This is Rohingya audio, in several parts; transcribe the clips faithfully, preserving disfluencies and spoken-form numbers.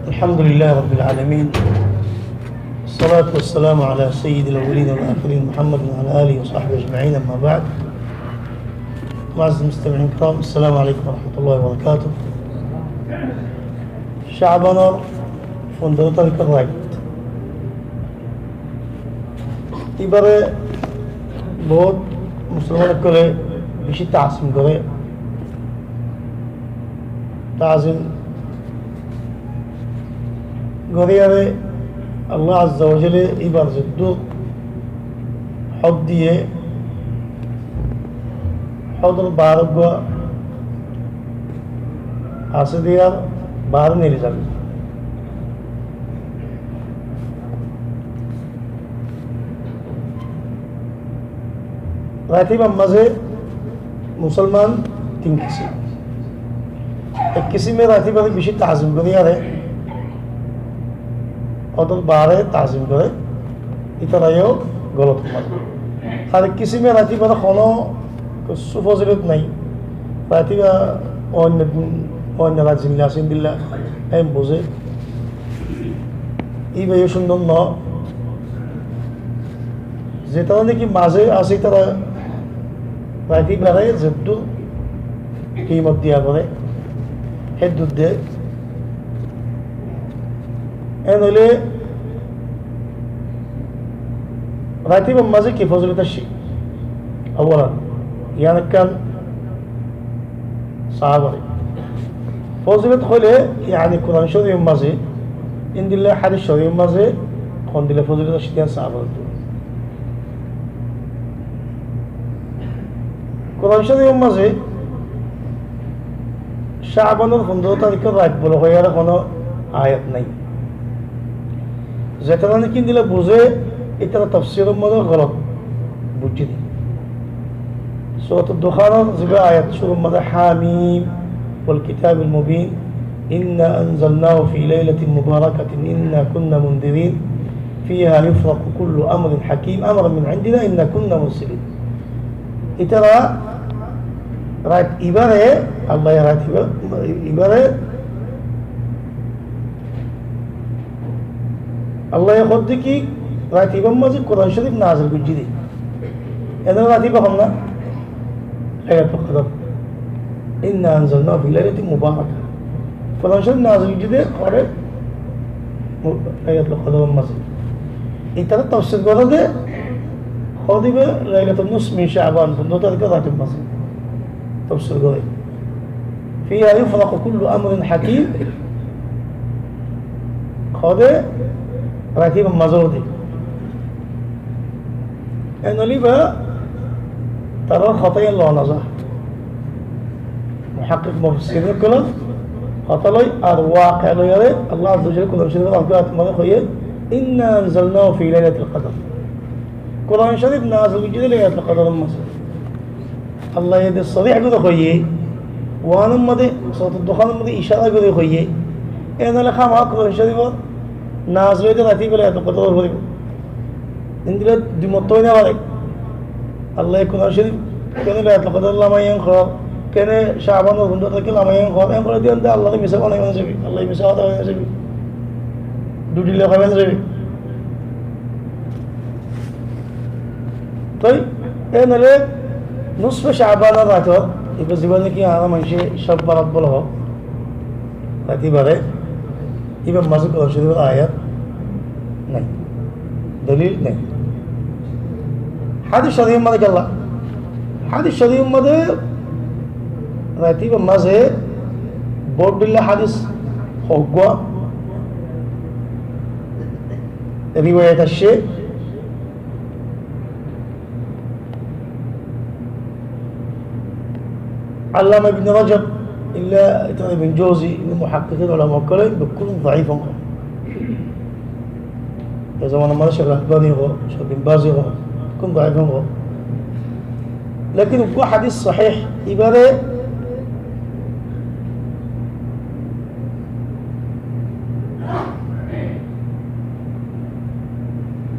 الحمد لله رب العالمين. الصلاة والسلام على سيد الأولين والآخرين محمد وعلى آله وصحبه أجمعين، أما بعد. معزز المستمعين الكرام، السلام عليكم ورحمة الله وبركاته. Cabanor fundoro tarikor rait. Ibare bout musolman ókkole beci tazim gore. Tazim goriyóre Allah Azza wa Jalla ibar zeddur hók diye, hókor baró gua asé de, ar baró neli zar. Ratibar mazé musolman tin kisim. Ek kisime ratibar beci tazim goriyóre, hókor baré tazim gore, ítara yó golot mazé. Ar ek kisime ratibar hono kessú fozilot nai. Ratiba oinno din, oinno rait zendilla asé endilla en buzé. Iba yó cúndor no. Zetará niki mazé asé, ítara ratibare zeddur kimot diya fore, héddur de. En óile ratibar mazé ki fozilot asé? Awalan, yián ekkán saá fore. Fozilot hoile, yáni Kuran Corifor mazé, endilla hadis Corifor mazé hondilla fozilot asé, yián saá fore. Kuran Corifor mazé Cabanor fundoro tarikor rait bole hoiyóre hono ayat nai. Zetará niki endilla buzé, ítara tafsiror mazé golot buijjé de. Surat Dukhanor ziba ayat cúrur mazé, حم والكتاب المبين إنا أنزلناه في ليلة مباركة إنا كنا منذرين فيها يفرق كل أمر حكيم أمرا من عندنا إنا كنا مرسلين. Ítara rait ibare, Allah ye rait iba-, ibare, Allah ye hoó de ki, rait ibar mazé Kuran Corif nazil goijjé de. Ene rait iba hon na? Lailatul Qadr. إنا أنزلناه في ليلة مباركة. Kuran Corif nazil goijjé de hore mu-, Lailatul Qadror mazé. Ítara tafsir goré de, hoó de Lailatul Nisfi min Caban, fundoro tarikor raitor mazé. Tafsir goré. فيها يفرق كل أمر حكيم. Hoó de, rait ibar mazé hoó de. En óile iba tarár hotá yián lowa no za. Muhakkik mufassirin ókkolor hotá loi ar wakia loi, ar Allah Azza wa Jalla Kuran Corifor mazé hoiyé, إنا أنزلناه في ليلة القدر. Kuran Corif nazil goijjé de Lailatul Qadror mazé. Allah ye de sorih gorí hoiyé, Kuranor mazé, Surat Dukhanor mazé icára gorí hoiyé. En óile hámaha Kuran Corif nazil óiye de rait iba Lailatul Qadror fore. Endilla dui mot ói no fare. Allah ye Kuran Corif kene Lailatul Qadr lamaiyé en hoó, kene Cabanor fundoro tarik lamaiyé en hoó, en hoile de Allah ye misá banai no zaibo, Allah ye misá hotá banai no zaibo. Dui dilla hotá banai no zaibo. Toi, en óile Nisfe Cabanor rait, iba ziba niki añára maincé Cab Barat buli hoó, rait ibare, ibar mazé Kuran Corifor ayat nai, dolil nai. Hadis Corifor mazé kiyólla? Hadis Corifor mazé rait ibar mazé bout dilla hadis hoggua riwayat aiccé. Allama Ibn Rajab, illa, ítara Ibn Jawzi, ítara muhakkikin ulama ókkole bekkún daif hoó. E zomanar mazé Cek Albani hoó, Cek Bin Baz hoó, bekkún daif hoó. Lekin uggwá hadis sahih, ibare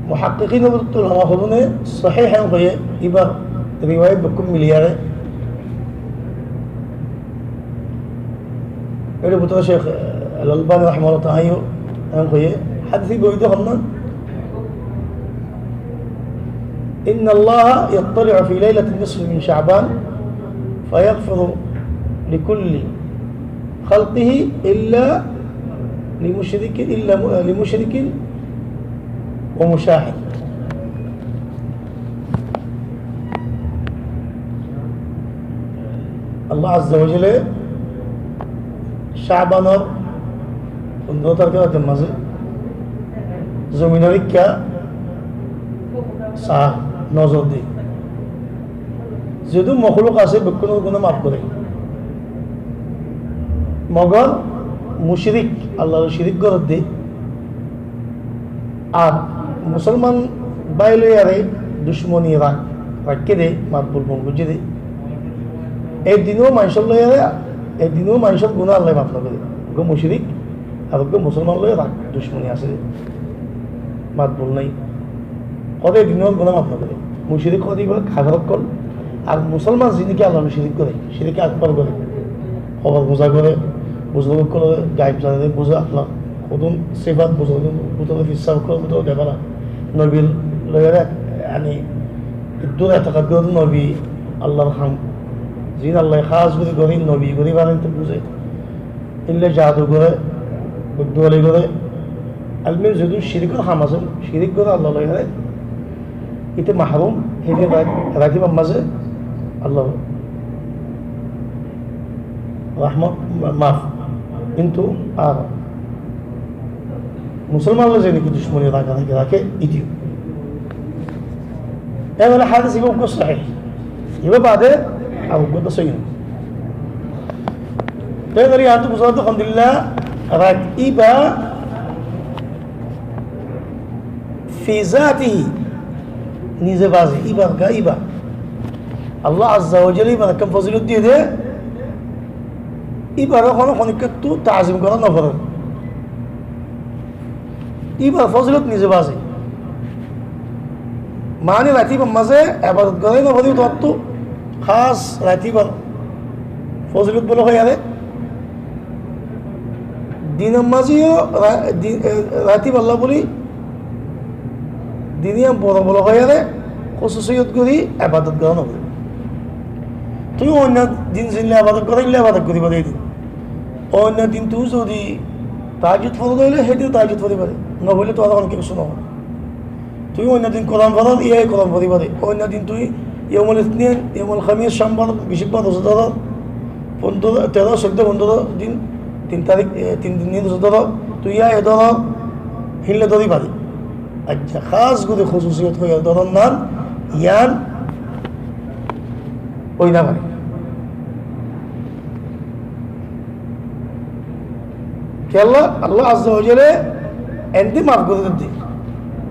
muhakkikin ulama ókkole sahih en hoiyé, ibar riwayat bekkún miliyóre. Ere bútore Cek Al-Albani rahimahullah ta'ala yó, en hoiyé, hádis ibá hoiyé de honnán, إن الله يطلع في ليلة النصف من شعبان فيغفر لكل خلقه إلا لمشرك، إلا م-، لمشرك ومشاحن. Allah Azza wa Jalla Cabanor fondoro tarikor mazé zominor ikká saá, nozor de. Zedún mokhluk asé, bekkúnor guná maf goré. Mogor mucrik, Allahr lói cirik gorédde, ar musolman bái loiyaré ducmoni rak-, rakké dé, matbul bon goijjé dé. Ei duiyó maincór loiyaré, ei duiyó maincór guná Allaye maf no goré. Uggwá mucrik ar uggwá musolman loi rak ducmoni asé dé. Matbul nái. Hoóde ei duiyór guná maf no goré. Mucrik hoóde ibá kafer ókkol. Ar musolman ziín niki Allahr lói cirik goré, cirik akbar goré, kobor fuza goré, buzurg ókkolore gaib zane, buzé Allahr hodún sifat, buzurg ókkolore, fissak ókkolore buzé, nobir loiyaré, yáni, iddur etekad goré de nobi Allahr ham, ziín Allaye hás gorí goré, nobi gorí baré, ítara buzé. Ílla jadu goré, bodduwali goré. Almuhim, zedún cirikor ham asé, cirik goré Allahr lói, íte mahrum, hédin ra-, ratibar mazé Allahr rahmot ma-, maf. Kintu ar musolman loi zedún ducmoni rakáraki raké, íte Tóile hádis ibá uggwá sahih. Ibá bade ar uggwá tó sahih no. Tóile yián tú buzá de hondilla, rak ibá fi zatihi, nize baze, ibár ga ibá. Allah Azza wa Jalla ibáre ekkán fozilot diyé de, ibáre hono honikkattú tazim gorá no foré. Ibár fozilot nize baze. Mani ratibar mazé ebadot gorá no foribo tuáñttú, hás ratibar fozilot bóli hoiyaré. Dinor mazé yó ra-, di-, e, ratibar lá bóli, din yián boro bóli hoiyaré, kúsusiyot gorí ebadot gorá no foribo. Tui oinno din zeinna ebadot gorá, illa ebadot gorí fare din. Oinno din tui zodi tahajjud foro de óile, hédin tahajjud fori fare. No foille tuáñr hono kessú no óibo. Tui oinno din Kuran forór, yá Kuran fori fare. Oinno din tui yomul isnin, yomul hamis, cómbar, bicíbbar roza dórór, fondoro, teró, soiddo, fondoro din, tin tarik, e, tin din roza dórór, tui yá e dórór, héilla dóri fare. Accá, hás gorí kúsusiyot hoiyaré dóron nan, yián ói no fare. Kiyólla? Allah Azza wa Jalla endi maf gorí diyé.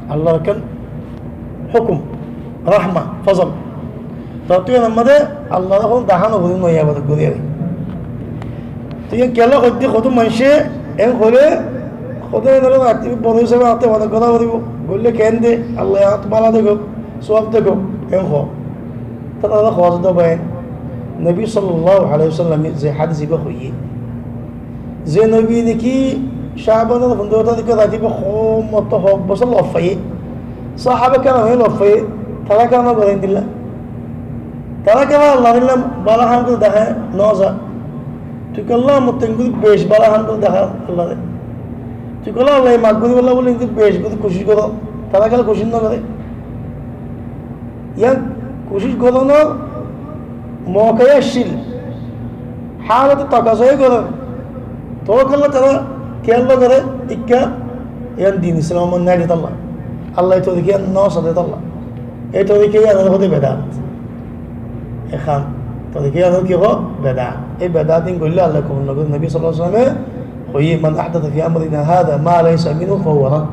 Allahr ekkán hókum, rahma, fozol. Tóile tui yián mazé Allahr hókum dahá no gorí, no ebadot gorí ar. Tui yián kiyólla hoiddé, hodún maincé en hoilé, hodún en hoilé, atti boro hísabe atti ebadot gorá foribo. Goille ken de, Allah yián bála dekók, suwab dekók, en hoó. Tará hoó de bái, Nobi sallallahu alaihi wasallame ze hádis ibá hoiyé, ze nobi niki Cabanor fondoro tarikor rati ibá hom otto hom bosór lof faiyé, sahaba kerame lof faiyé, tará kerame goré endilla. Tará kerame Allahr endilla bála ham gorí dahá no za. Tui kiyólla mottor gorí bec bála ham gorí dahár Allahré. Tui kiyólla Allaye maf gorí bolla bóli bec gorí kucíc goró. Tará kiyólla kucíc no goré. Yián kucíc gorónor mouka accíl. Hálot e takaza e gorér. Tóile tará kiyólla goré, ikká yián din Islam or nai de tolla. Allah e torika yián no sade tolla. E torika yián hoó de bedat. Ekkán torika yián ki hoó? Bedat. E bedat in goille Allah kobul no goré. Nobi sallallahu alaihi wasallame hoiyé, "من أحدث في أمرنا هذا ما ليس منه فهو رد."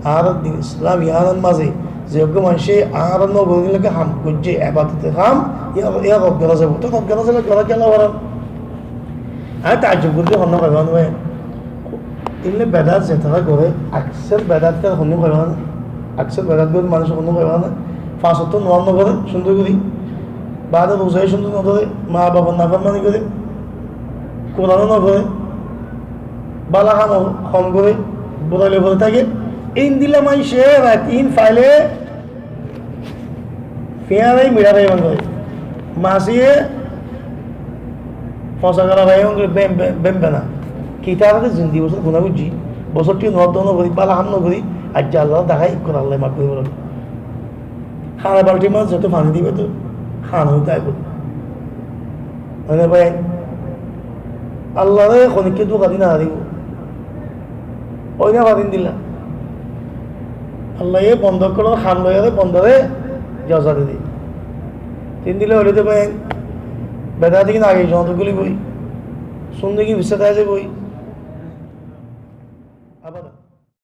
Añárar din Islam yián or mazé ze uggwá maincé añára no gorí dé ham goijjé, ebadot or ham, yián, yián rod gorá zaibo. Tóile rod gorá zaile gorá kiyólla fore? Añí taajjub gorí de, honno hoiba no bái. Endilla bedat ze tará goré, aksar bedat tará honno hoiba no? Aksar bedat goré manúc honno hoiba no? Fañs wokto nomaz no fore cúndor gorí, bade ruza cúndor no dóre, ma baf or naformani goré, Kuran o no fore. Bála ham hom goré, bura loibóre táke. Endilla maincé rait in faile fiyáñre miçá faiban goré. Masiye fosá gora faiban goré, bem, bem, bem bena. Ki tarare zindi bosór guná goijjí, bosór thík no gorí, bála ham no gorí, aijja Allar dahái ikkán Allaye maf gorí dibo. Hána balti mas zoto faní dibo to hána ói táibo. Mane bái, Allaré honikka duka di no faribo. Ói no fare endilla. Allaye bonda ókkolor ham loiyóre bondare jaza di de. Endilla óile de bái, beda diki age zonto guli boi, sunni ki bissa táize boi.